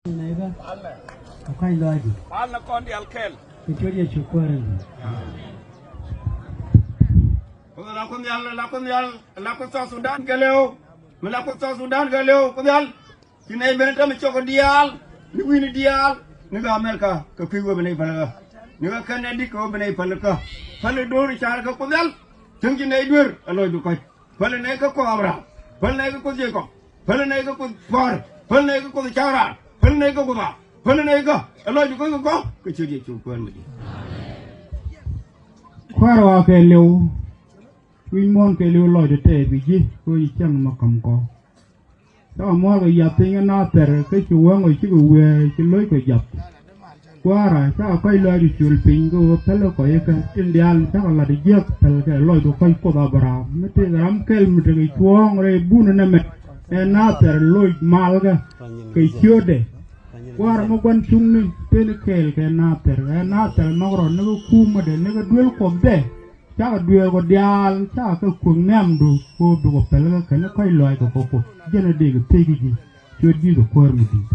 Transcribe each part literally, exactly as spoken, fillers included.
Nɛy bä. Ɛ kɔc lɔaacdu. Palnɛ kɔn diaal kɛl. Kɛ ciöt Yecu Kuäär in. Kuoth la Kuoth Nhial, la Kuoth Nhial, la Kuoth South Sudan kɛ lëu. Mi la Kuoth South Sudan kɛ lëu, Kuoth Nhial. Ci nɛy ben täämɛ cɔk diaal, ni wi̱ni diaal, ni kɛ America, kɛ kui̱ wee bi nɛy pälikä. Ni kɛ Canada kɛ wee bi nɛy pälikä. Päli do̱ri ca̱rkɛ Kuoth Nhial. Cäŋ ci nɛy duer, ɛ lɔcdu kɔc. Päli nɛy kä Kuoth Abraham. Päli nɛy kä Kuoth Jacob. Päli nɛy kä Kuoth Puɔ̱ɔ̱ri. Päli nɛy kä Kuoth Cak Raan. Päli nɛy kä Kuoth A. Päli nɛy kä, ɛ lɔcdu kɔc kɛ kɔ̱, kɛ ciöt Yecu Kuäär mi di̱i̱t. Kuäär ɣɔaa kɛɛliw, wi̱i̱ muɔ̱ɔ̱n kɛɛliw lɔcdɛ tɛɛth kɛ ji̱, kɛ ɣöö ci cäŋ mɔ ka̱m kɔ. Cakɔ muɔ̱ɔ̱r kɛ yath piny kä Nathɛr, kä ci wäŋ ɔ cikɛ wee, ci lo̱ckɔ jath. Kuäärä, cakɔ kɔ̱c lɔaacdu col piny, kɛ ɣöö pälkɛ kɔc ikä, tin diaal cakɔ la̱t jiäk, pälkɛ lɔcdu kɔc Kuoth Abraham. Mi tëëkɛ ram kɛl mi tekɛ cuɔ̱ɔ̱ŋ rɛy bunä nɛmɛ, ɛ Nathɛr loc malkä kɛ ciötdɛ. Kuäärä mi gua̱n cuŋni, tëëni kɛɛl kɛ Nathɛr, ɛ Nathɛr nhɔk rɔ ni kä kumädɛ, ni kä duel Kuɔthdɛ. Cakɔ dueerkɔ diaal, cakɔ kɛ kuäk nhiamdu, kɛ ɣöö bikɔ pälkä kɛnɛ kɔ̱c lɔaackɔ kɛ Kuoth. Jɛn a dëëkɛ thiec kä ji̱, ciöt Ji̱thɛ Kuäär mi di̱i̱t.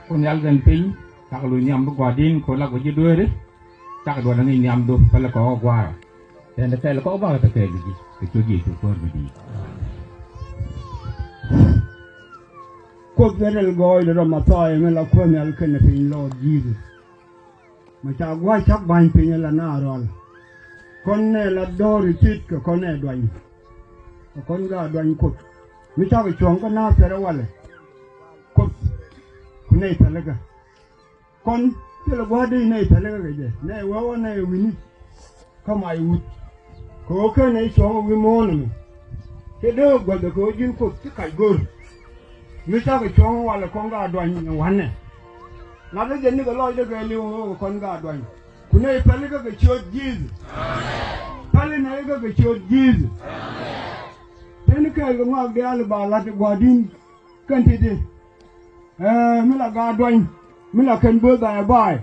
Kuoth Nhial ben piny, cakɔ luny nhiam bi gua̱a̱r di̱n, kɛ ɣöö lakɔ ji̱ dueeri, cakɔ duɔl ɛ ŋi̱i̱c nhiamdu, pälkɔ kɛ Gua̱a̱ra. Tɛn te kɛɛl kɔ bakɔ te kɛɛl kä ji̱, kɛ ciöt Yecu Kuäär mi di̱i̱t. Kuoth kɛ rɛl gɔɔydɛ rɔ Mɛthia mi la Kuäär Nhial kɛnɛ piny, Lord Jesus. Mi ca gua̱a̱c cak ba̱ny piny ala na rual. Kɔn nɛ la do̱r i̱ tit kɛ kɔn nɛ duany. Kɛ kɔn ga duany Kuoth. Mi cakɔ cuɔ̱ŋ kä Nathɛr walɛ. Kuoth. Ku nɛy pälikä. Kɔn thilɛ gua̱a̱r dee nɛy pälikä kɛ jɛ. Nɛy wee wä nɛy wi̱ni. Kä mac wut. Kɛ ɣöö ken nɛy cuɔ̱ŋ wi̱i̱ muɔ̱ɔ̱n ɛmɛ. Cɛ dee gua̱thɛ kɛ ɣöö ji̱n Kuoth ci kac go̱r. Mi cakɔ cuɔ̱ŋ walɛ kɔn ga duany ɛ wa̱nɛ. Ŋa̱thä jɛ nikɛ lɔcdɛ kɛɛliw ɣöö kɛ kɔn ga duany. Ku nɛy pälikä kɛ ciöt Ji̱thɛ. Päli nɛy kä kɛ ciöt Ji̱thɛ. Tëëni kɛɛl kɛ ŋɔak diaal ba la̱t gua̱a̱r di̱n. Kɛn ti̱ti̱. Ɛɛ, mi la gaat duany, mi la kɛn bo̱o̱th da̱a̱ ɛ ba̱a̱y.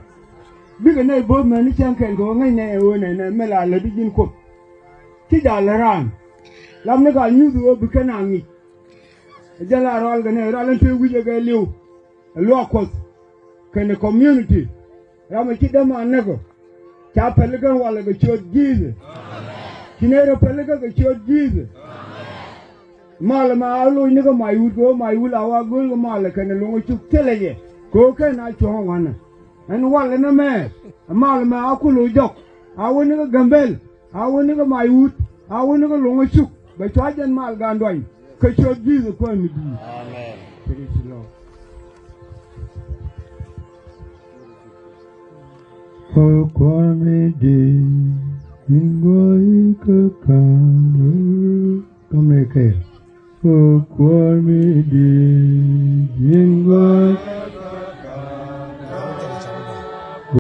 Bikɛ nɛy bo̱o̱th mɛni cäŋ kɛn kɛ ɣöö ŋäc nɛy ɛ ɣöö nɛy nɛ mi la lät i̱ ji̱n Kuoth. Ci ja̱l ɛ raan. Lam ni ka nyuth ɣöö bi kɛn a ŋi̱c. Ɛ jɛn la rual kɛ nɛy rual ɛn te wi̱c ɛ kɛ li̱w. Ɛ luaak Kuɔth. Kɛnɛ community. Ram ɛ ci däm a näk ɔ. Ca pälikä walɛ kɛ ciöt Ji̱thɛ. Ci nɛy rɔ pälikä kɛ ciöt Ji̱thɛ. Mal ɛmɛ a loc ni kä mac wut kɛ ɣöö mac wut a wa göl kɛ mal ɛ kɛnɛ luŋä cuk thilɛ yɛ. Kɛ ɣöö kɛn a cuɔ̱ŋ ɛ ŋuanɛ. Ɛn walɛ nɛmɛ. Ɛ mal ɛmɛ a ku loc jɔk. A wä ni kä Gambɛl. A wä ni kä mac wut. A wä ni kä luŋä cuk. Bɛ cua jɛn mal gaan duany. Kɛ ciöt Ji̱thɛ Kuäär mi di̱i̱t. Amen. Praise the Lord. Kɛ Kuäär mi di̱i̱t, in gɔɔy kä ka̱n. Kä mi kɛɛl. Kɛ Kuäär mi di̱i̱t.